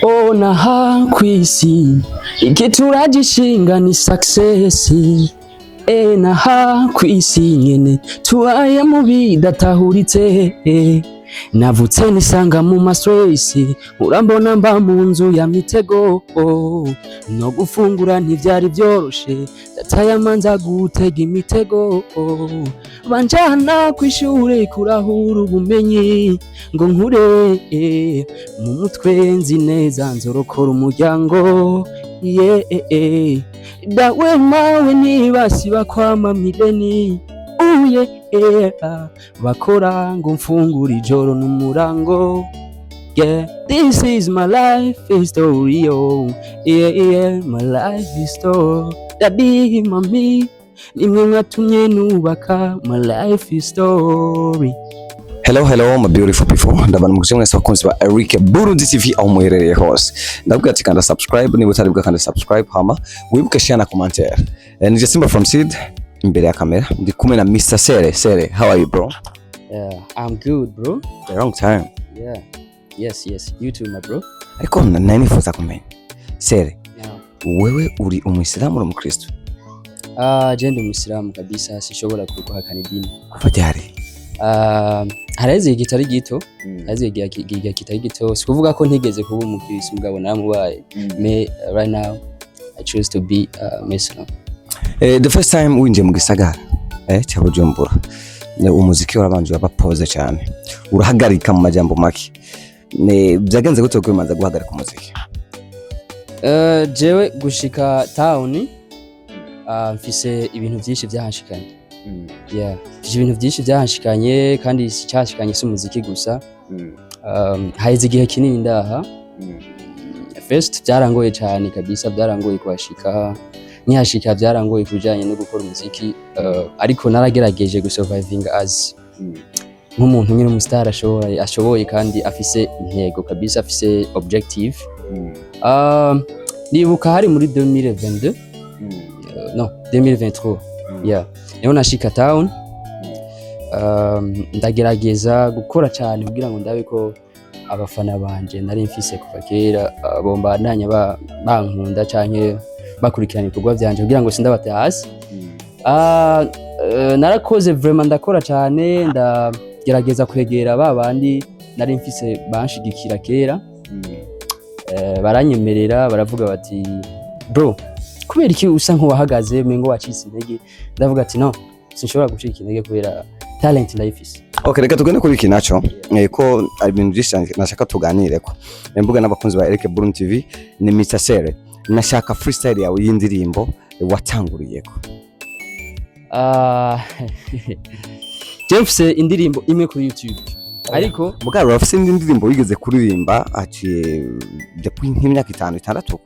Ona ha kwisi ikituragishinga ni success. Ena ha kwisi nyene tubaye mu bidatahuritse. Navutse nisanga mu ma stress, urambona mba mu nzu ya mitego, no gufungura ntivyari vyoroshe. Data yamanza gutega imitego, banjana kw'ishure kurahura ubumenyi ngo nkure mu mutwe, nzi neza nzorokora umuryango. Yeah, dawe mawe ntibasiba kwama mideni uye bakora ngo mfungure ijoro n'umurango. Yeah, this is my life story, oh yeah, my life story. Daddy, mami, nimwe mwatumye nubaka my life story. Hello, hello, my beautiful people. Ndabona mukuje mwese bakunzi ba Eric Burundi TV aho muherereye hose. Ndabwira ati kanda subscribe niba utari bwa kanda subscribe, hama wibuke share na commentaire. Ni Simba from Seed imbere ya kamera. Ndi kumwe na Mr. Sere. Sere, how are you, bro? Yeah, I'm good, bro. A long time. Yeah, yes, you too, my bro. Ariko nari nifuza kumenya. Sere, Yeah. wewe uri umuyisilamu, uri umukristo? Ah, je ndi umuyisilamu kabisa, sinshobora kuguhakana idini. Kuva ryari? Ah, haraheze igihe kitari gito, haraheze igihe kitari gito. Si kuvuga ko ntigeze kuba umukristo, mugabo naramubaye. Me right now I choose to be Muslim. The first time winjiye mu gisagara cya Bujumbura, umuziki warabanje uraba pause cyane, urahagarika mu majambo make. Byagenze gute kwimanza guhagarika umuziki? Jewe gushika town, mfise ibintu byinshi byahanshikanye. Yeah, mfise ibintu byinshi byahanshikanye, kandi icyahashikanye si umuziki gusa. Haheze igihe kinini ndaha. First byarangoye cyane kabisa, byarangoye kuhashika. Nkihashika byarangoye kubijanye no gukora umuziki, ariko naragerageje gusurviving as nk'umuntu nyine umustar ashoboye kandi afise intego kabisa, afise objective. Nibuka hari muri 2022, no 2023, yeah, niho nashika town. Ndagerageza gukora cyane kugira ngo ndabe ko abafana banje nari mfise kuva kera, bombandanya bankunda canke bakurikirana ibikorwa vyanje kugira ngo sindabate hasi. Narakoze vraiment, ndakora cyane, ndagerageza kwegera ba bandi nari mfise banshigikira kera. Baranyemerera, baravuga bati: "Bro, kubera iki usa nk'uwahagaze, umengo wacitse intege?" Ndavuga ati: "No, sinshobora gucika intege kubera talent ndayifise." Okay, reka tugende kuri iki naco, ko ari ibintu byinshi cyane nashaka tuganireko. Mbuga n'abakunzi ba Eric Burundi TV, ni Mr. Sere. Nashaka freestyle yawe y'indirimbo watanguriyeko. Ah, je mfise indirimbo imwe kuri YouTube, ariko Mugabo urafise indi ndirimbo wigeze kuririmba aciye depuis nk'imyaka 5, 6?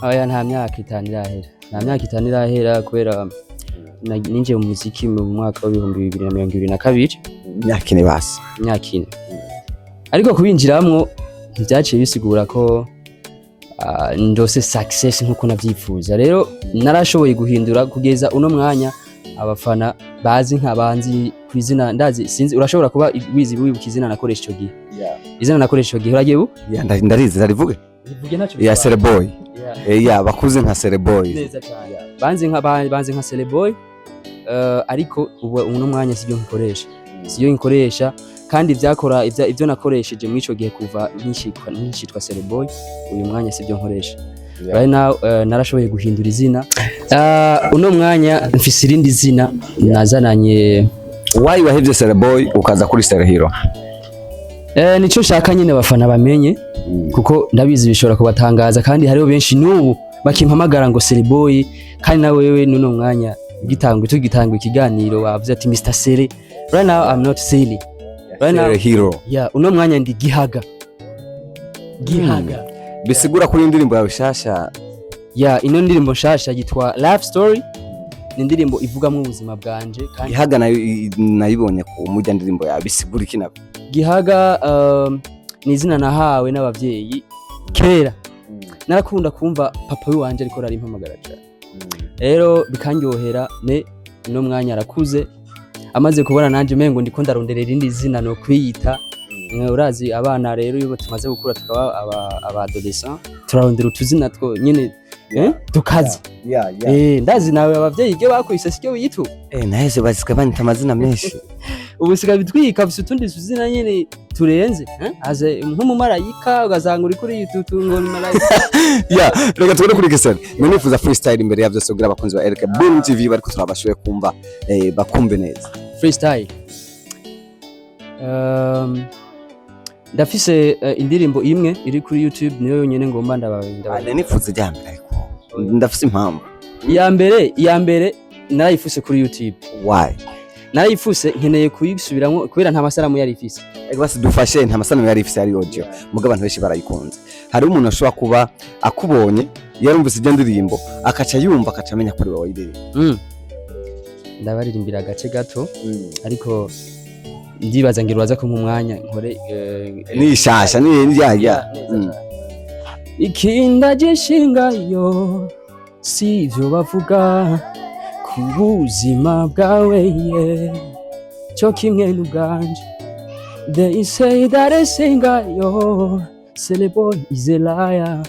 Oya, nta myaka 5 irahera, nta myaka 5 irahera, kubera ninjiye mu muziki mu mwaka wa 2022. Imyaka 4 basi. Imyaka 4, ariko kubinjiramwo ntibyaciye bisigura ko ndose success nkuko navyifuza. Rero narashoboye guhindura kugeza uno mwanya abafana bazi nkabanzi ku izina ndazi. Sinzi, urashobora kuba wizi, wibuka izina nakoresha ico gihe? Izina nakoresha ico gihe uragiye bu Ya, ndarizi, ndarivuge. Rivuge, ntacyo Ya. bitwaye. Sereboy. Yeah. Ya, bakuze nka Sereboy. Neza cyane, banzi nka Sereboy, ariko ubu uno mwanya sibyo nkoresha, siyo nkoresha. Kandi ivyakora ivyo nakoresheje muri ico gihe kuva nkishitwa Sereboy, uyu mwanya sibyo nkoresha. Right now, narashoboye guhindura izina. Uno mwanya mfise irindi zina nazananye. Why wahevye Sereboy ukaza kuri Serehiro? Nico nshaka nyine abafana bamenye, kuko ndabizi bishobora kubatangaza, kandi hariho benshi n'ubu bakimpamagara ngo Sereboy. Kandi na wewe n'uno mwanya gitangwe tugitangwa ikiganiro wavuze ati Mr Sere. Right now I'm not Sere right now. Serehiro. Yeah, uno mwanya ndi Gihaga, Gihaga. Bisigura kuri indirimbo yawe shasha? Yeah, ino ndirimbo nshasha yitwa Life Story, ni indirimbo ivugamo ubuzima bwanje kandi Gihaga nayo nayibonye ku mujya ndirimbo yawe, bisigura iki nabyo? Gihaga ni izina nahawe n'abavyeyi kera. Narakunda kumva papa wiwanje ariko arimpamagara cyane, rero bikanyohera. Ne uno mwanya arakuze, amaze kubona nanje umengo ndiko ndarondera irindi zina no kwiyita. Urazi abana rero, iyo tumaze gukura tukaba aba adolescent, turarondera utuzina two nyene tukazi. Ndazi nawe abavyeyi ibyo bakwise sicyo witu. Naheze bazika banyita amazina menshi. Ubu sigaye bitwika, afise utundi tuzina nyene turenze, aze nk'umumarayika, ugasanga uri kuri yututu ngo ni marayika. Yeah, reka tubone kuri Kesel. Nifuza freestyle imbere ya byose kugira abakunzi ba Eric Boom TV bariko turabashoboye kumva, bakumve neza. Freestyle, ndafise indirimbo imwe iri kuri YouTube, niyo yonyene ngomba ndaba. Nifuza ijya mbere, ariko ndafise impamvu. Iya mbere narayifuse kuri YouTube. Why? Narayifuse, nkeneye kuyisubiramwo kubera nta masanamu yari ifise. Ego, basi dufashe, nta masanamu yari ifise, yari audio, mugo abantu benshi barayikunze. Hari umuntu ashobora kuba akubonye, yarumvise ijya ndirimbo, akaca yumva, akaca amenya ko ari wowe wayiririmba. Ndabaririmbira agace gato, ariko ndibaza ngira uraza kumpa umwanya nkore. Ni shasha ni ya. Neza cane. Ikinda gishingayo si ivyo bavuga ku buzima bwawe, ye cyo kimwe n'ubwanje. They say that I singayo Celeboy is a liar,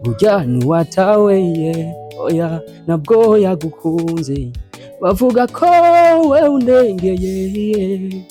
burya ntiwatawe, ye oya, nabwo yagukunze. Bavuga ko we undengeye,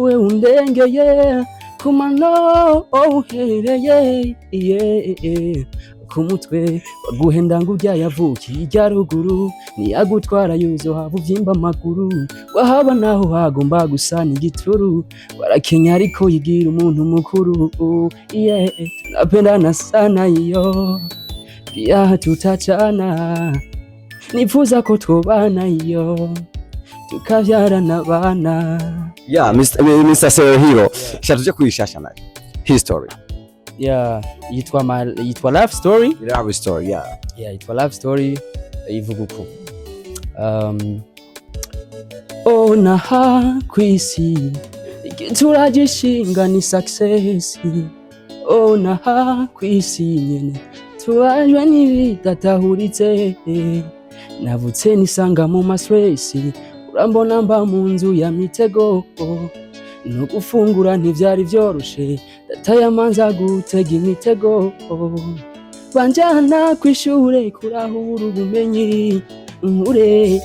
we undengeye ku mano uhereye, yeah. Ku mutwe baguhenda ngo urya yavukiye ijya ruguru, niyagutwara yuzohava uvyimba amaguru, wahaba naho hagomba gusa n'igituru. Warakenya ariko yigira umuntu mukuru, yeah. Tunapendana sana iyo pia tutachana, nifuza ko twobana iyo tukavyarana abana. Yeah, Mr. Sero Hero, sha tuje kuyishasha nayo history. Yeah, yitwa Life Story. Love story, yeah. Yeah, yitwa Life Story, ivuga uko onaha kwisi igituragishinga ni success, onaha kwisi nyene tubajwe n'ibidatahuritse. Navutse nisanga mu ma stress, urambona mba mu nzu ya mitego, no gufungura ntivyari vyoroshe, data yamanza gutega imitego. Banjana kw'ishure kurahura ubumenyi, nkure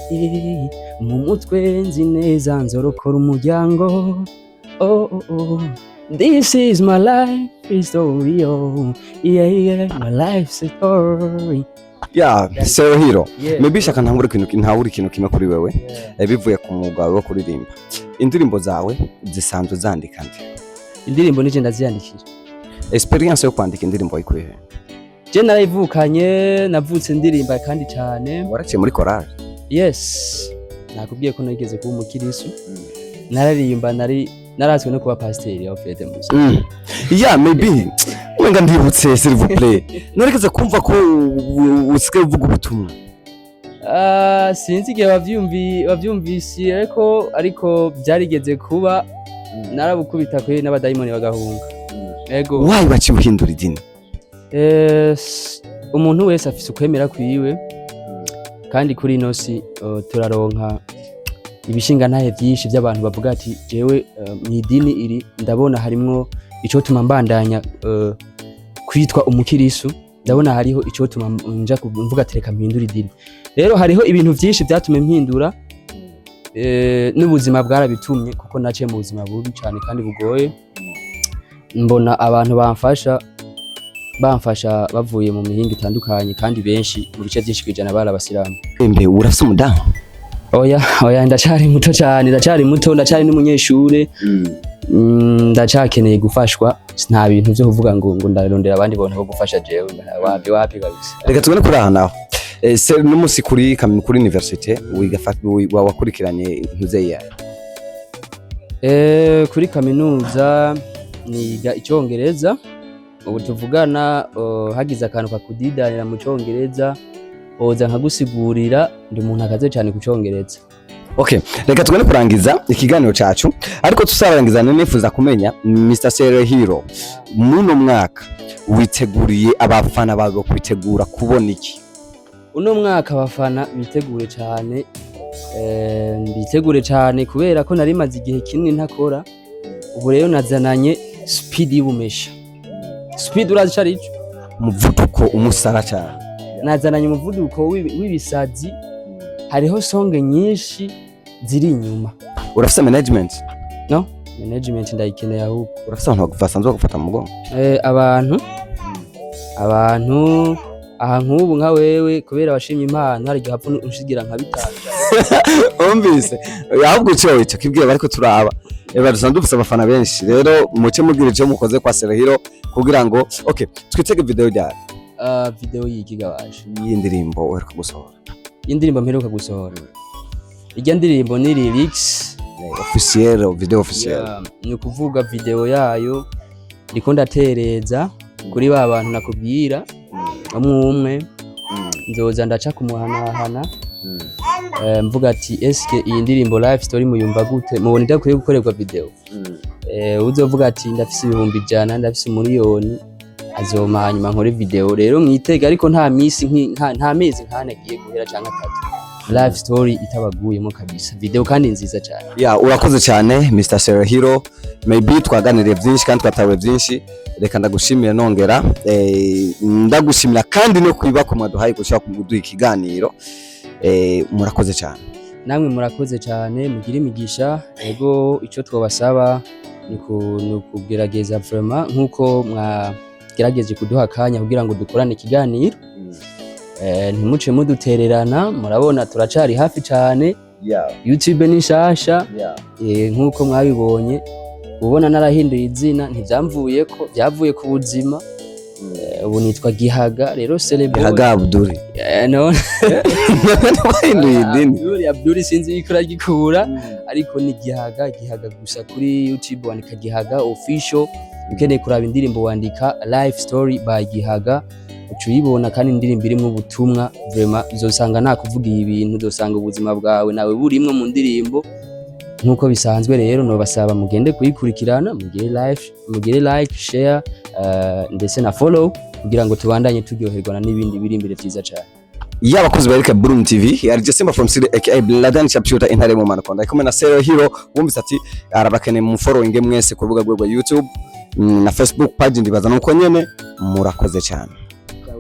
mu mutwe nzi neza nzorokora umuryango. Oh. This is my life story, oh. Yeah, my life story. Yeah, Sero Hero. Yeah. Maybe shaka ntangure ikintu kimwe kuri wewe. Yeah. Bivuye ku mwuga wawe wo kuririmba, indirimbo zawe zisanzwe zandika nde? Indirimbo nije ndaziyandikira. Experience yo kwandika indirimbo wayikuye he? Je narayivukanye, navutse ndirimba kandi cyane. Waraciye muri chorale? Yes, nakubwiye ko nageze kuba umukirisu, nararimba, nari narazwe no kuba pasiteri aho Fede Musa. Yeah, maybe wenga ndibutse, s'il vous plaît, narekeze kumva ko usigaye uvuga ubutumwa. Ah, sinzi igihe wavyumvise, ariko byarigeze kuba, narabukubita kuri n'abadayimoni bagahunga, ego. Why waciye uhindura idini? Umuntu wese afise ukwemera kwiwe, kandi kuri ino si turaronka ibishingantahe vyinshi by'abantu bavuga ati jewe mu idini iri ndabona harimwo icotuma mbandanya kwitwa umukirisu, ndabona hariho icotuma nja mvuga ati reka mpindure idini. Rero hariho ibintu vyinshi vyatumye mpindura, n'ubuzima bwarabitumye, kuko naciye mu buzima bubi cane kandi bugoye, mbona abantu bamfasha bavuye mu mihingo itandukanye, kandi benshi mu bice byinshi kwijana bari abasilamu. Mbe urafise umudamu? Oya, ndacari muto cyane, ndacari muto, ndacari n'umunyeshure. Ndacakeneye gufashwa, nta bintu vyo kuvuga ngo ndarondera abandi bantu bo gufasha jewe, wapi wapi kabisa. Reka tubone kuri aha naho. Se n'umunsi kuri université wiga wakurikiranye ntuze yayo? Kuri kaminuza niga icyongereza. Ubu tuvugana, hagize akantu kakudidanira mu cyongereza, oza nkagusigurira, ndi umuntu akaze cyane ku cyongereza. Okay, reka tubone kurangiza ikiganiro cacu, ariko tusarangiza nifuza kumenya, Mr. Sere Hero, muno mwaka witeguriye abafana bawe kwitegura kubona iki? Uno mwaka abafana bitegure cyane, bitegure cyane kubera ko nari maze igihe kinini ntakora. Ubu rero nazananye speed y'ubumesha. Speed urazi ico arico? Umuvuduko umusara cyane. Nazananye umuvuduko w'ibisazi. Hariho song nyinshi ziri inyuma. Urafise management? No management, ndayikeneye ahubwo. Urafise abantu basanzwe bagufata mu mugongo? Abantu aha nk'ubu nka wewe, kubera washimye impano, hari igihe hapfa unshigira nka 5. Umvise, ahubwo ico kibwira bariko turaba. Eba dusanzwe dufise abafana benshi, rero muce mugira ico mukoze kwa Serahiro kugira ngo, okay, twitege video ryari? Video yiki gabaje? Y'indirimbo uheruka gusohora. Indirimbo mperuka gusohora, irya ndirimbo ni lyrics. Officiel, video officiel. Yeah, ni ukuvuga video yayo ndiko ndatereza kuri ba bantu nakubwira umwe umwe, nzoza ndaca kumuhanahana, mvuga ati: "Eske iyi ndirimbo Life Story muyumva gute? Mubona idakwiye gukorerwa video?" Uzovuga ati: "Ndafise 100,000, ndafise 1 miliyoni," azoma, hanyuma nkore video. Rero mwitega, ariko nta misi nta mezi nkane agiye guhera canke 3 Life Story itabaguyemo kabisa, video kandi nziza cyane. Ya, urakoze cyane, Mr Serahiro. Maybe twaganiriye byinshi kandi twatawe byinshi. Reka ndagushimire, nongera ndagushimira kandi no kwiba ku mwaduhaye gushaka kuduha ikiganiro. Murakoze cyane. Namwe murakoze cyane, mugire imigisha. Ego, icyo twabasaba ni ukugerageza vraiment nk'uko mwagerageje kuduha akanya kugira ngo dukorane ikiganiro, ntimuce mudutererana. Murabona turacari hafi cyane. YouTube ni nshasha. Nk'uko mwabibonye, ubona narahinduye izina, ntivyamvuye ko byavuye ku buzima. Ubu nitwa Gihaga rero Celebo. Gihaga Abduri. None Wahinduye idini. Abduri, Abduri sinzi yuko uragikura, ariko ni Gihaga, Gihaga gusa. Kuri YouTube wandika Gihaga Official. Ukeneye kuraba indirimbo wandika Life Story by Gihaga, uca uyibona. Kandi indirimbo irimwo ubutumwa vraiment, uzosanga nakuvugiye ibintu, uzosanga ubuzima bwawe nawe burimwo mu ndirimbo nk'uko bisanzwe. Rero nobasaba mugende kuyikurikirana, mugire like, mugire like, share, ndetse na follow kugira ngo tubandanye turyoherwana n'ibindi biri imbere vyiza cyane. Y'abakozi ba Eric Bloom TV, yari Simba from City aka Bladan Chapchuta, intare mu Manakonda, ari kumwe na Sero Hero. Wumvise ati arabakeneye mu following mwese ku rubuga rwe rwa YouTube na Facebook page, ndibaza nuko nyene. Murakoze cyane.